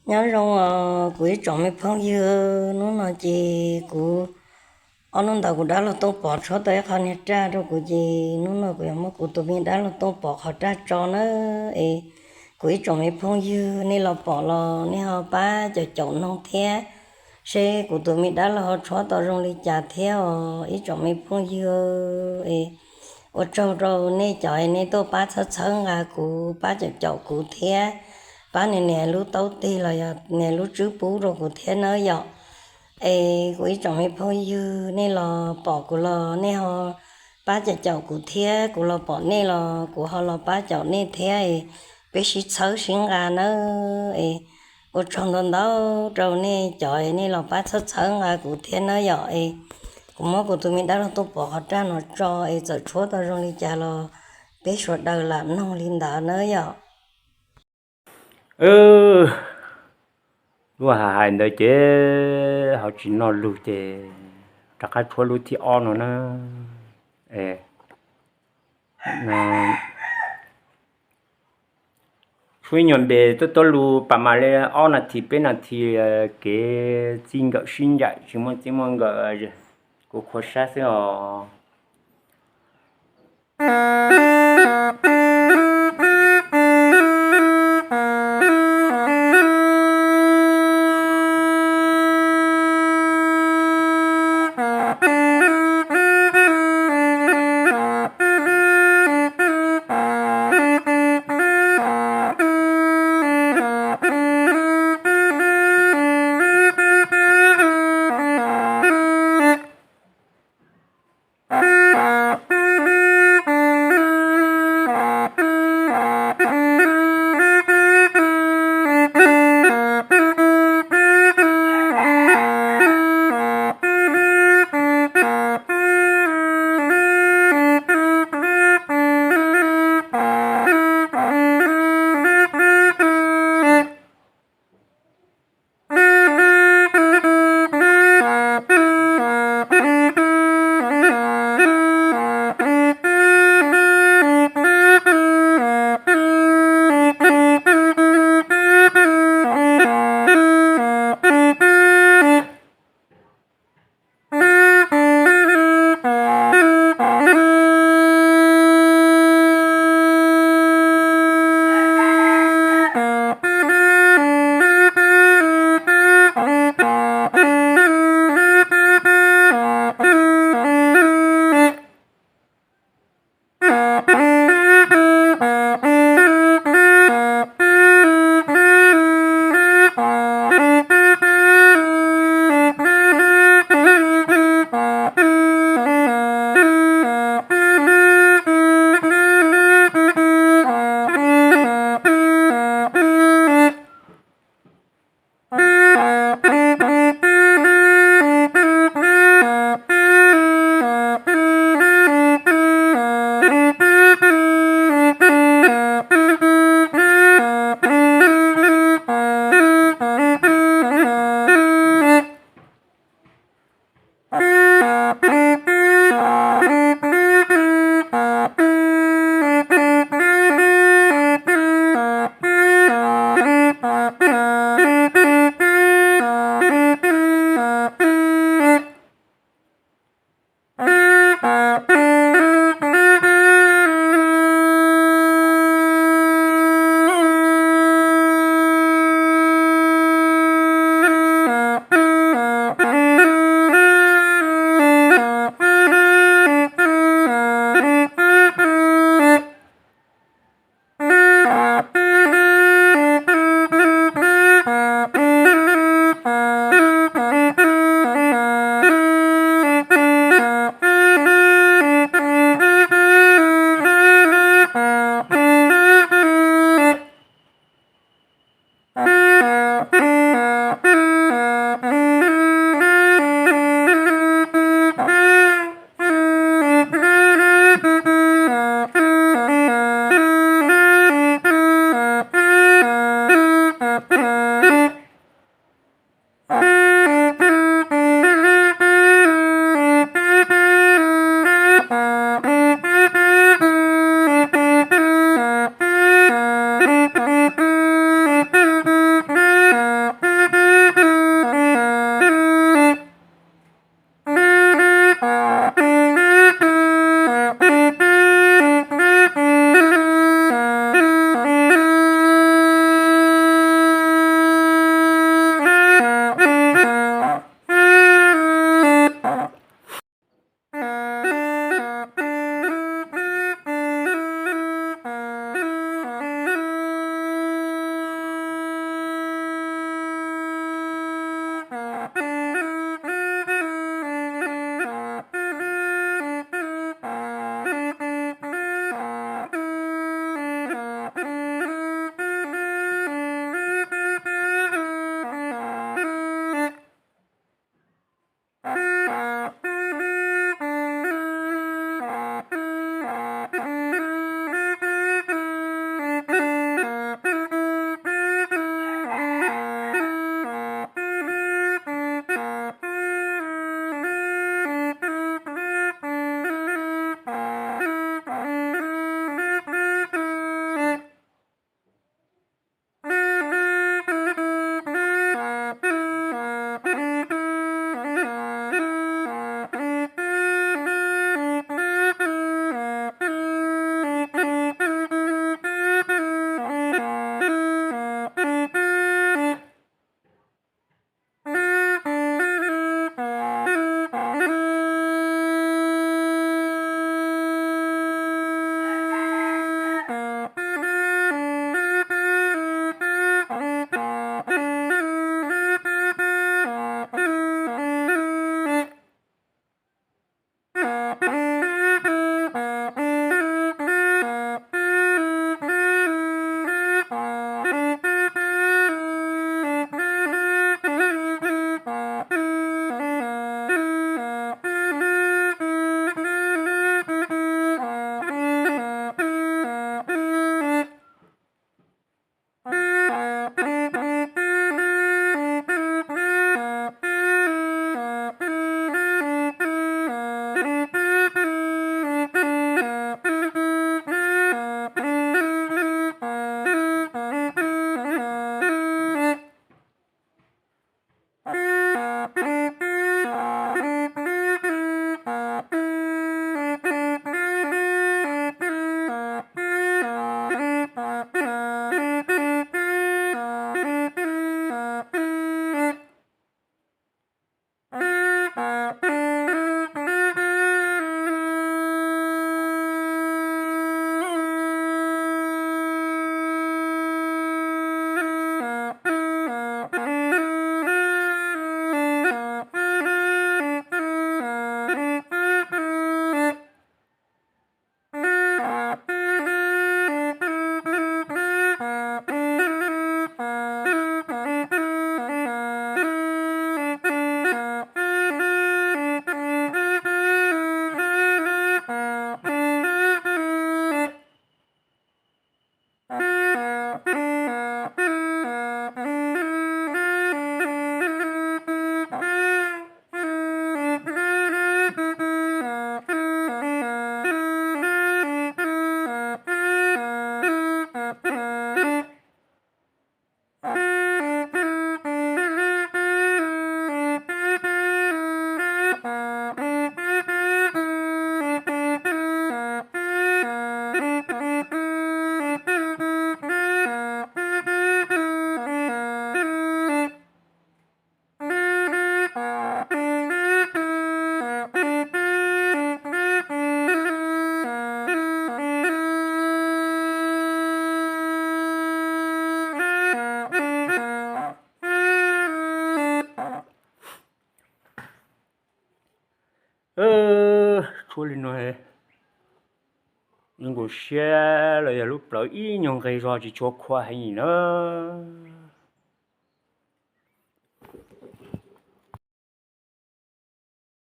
Nyob zoo os kuv ib tsoom me phooj ywg, hnub no ces kuv ob hnub ntawd kuv dab laug Tooj Pov tshuab tau ib qho niag raj rau kuv ces hnub no kuv yuav muab kuv tus me dab laug Tooj Pov qhov raj tso na. Es kuv ib tsoom me phooj ywg nej los pom los nej ho pab caum caum noog thiab, seb kuv tus me dab laug ho tshuab tau zoo li cas thiab os ib tsoom me phooj ywg. Es ua tsaug rau nej cov es nej tuaj pab txhawb txhawb nqa kuv, pab caum caum kuv thiab, pab nias nias lub taub tig los yog nias lub tswb pub rau kuv thiab nawb yom. Es kuv ib tsoom me phooj ywg nej los pom kuv los nej ho pab caum caum kuv thiab, kuv los pom nej los kuv ho los pab caum nej thiab es peb sib txhawb sib nqa nawb. Es ua tsaug ntau ntau rau nej cov es nej los pab txhawb txhawb nqa kuv thiab nawb yom. Es kuv muab kuv tus me dab laug Tooj Pov qhov raj no tso es txawm tshuab tau zoo li cas los peb sawv daws lam noog li ntawd nawb yom. Lub hais hais ntawd ces ho tsis noj lus ces rov qab tshuab lub thib ob no na. Tshuab ib nyuag npe tuab tuab lus pam mam li ob nas this peb nas this kev txij nkawm sib ncaim tsis muaj txij muaj nkawm, kuv qhuas sab xwb os. Ua li no, nkuv siab los yog lub plawv ib nyuag nqi zog tsis tshua khuam heev li nawb.